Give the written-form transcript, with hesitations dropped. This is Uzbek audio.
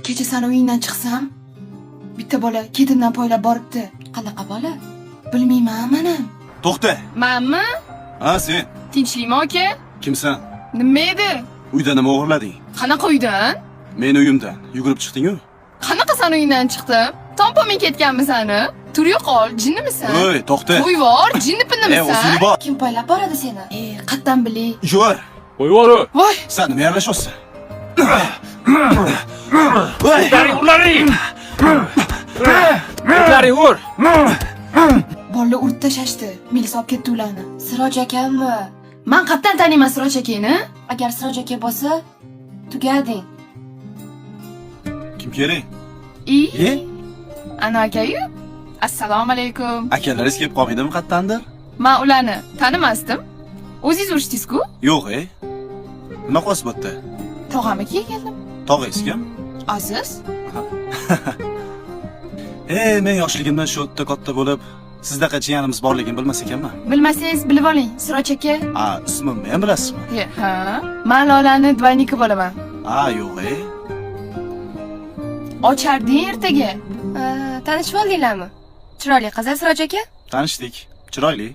Kecha sani uyingdan chiqsam, bitta bola ketimdan poylab boribdi. Qanaqa bola? Bilmayman, manam. To'xta. Manmi? Ha, sen. Tinchlikmi, aka? Kimsan? Nima edi? Uyda nima o'g'irlading? Qanaqa uydan? Meni uyimdan yugurib chiqding-ku. Qanaqa sani uyingdan chiqdim? Tompoming ketganmi sani? Tur yo'qol, jinnimisan? Voy, to'xta. Qo'yvor, jinni E, pinnimisan? o'zing bor. Kim poylab boradi seni? E, qatdan bilay? Yur. Qo'yvor. Voy, Sen nima aralashyapsan? Voy. Ularing! Ularing ur! Bolalar urib tashlashdi. Milisa olib ketdi ularni. Siroj akammi? Man qatdan taniyman Siroj akangni? Agar Siroj aka bo'lsa, tugading. Kim kerak? I? E? Ana akayu. Assalomu alaykum. Akalaringiz kelib qolmaydimi qayerdandir? Man ularni tanimasdim. O'zingiz urishdingiz-ku? Yo'q, e. Nima qilyapsiz bu yerda? Tog'amikiga keldim. Tog'angiz kim? Aziz? E, men yoshligimdan shu yerda katta bo'lib, sizdaqa jiyanimiz borligini bilmas ekanman. Bilmasangiz bilib oling, Siroj aka. A, ismimni ham bilasizmi? Ye, ha. Man Lolani dvoyniki bo'laman. A, yo'q, e. Ocharding ertaga. Tanishib oldinglarmi? Chiroyli qiz, Siroj aka? Tanishdik. Chiroyli.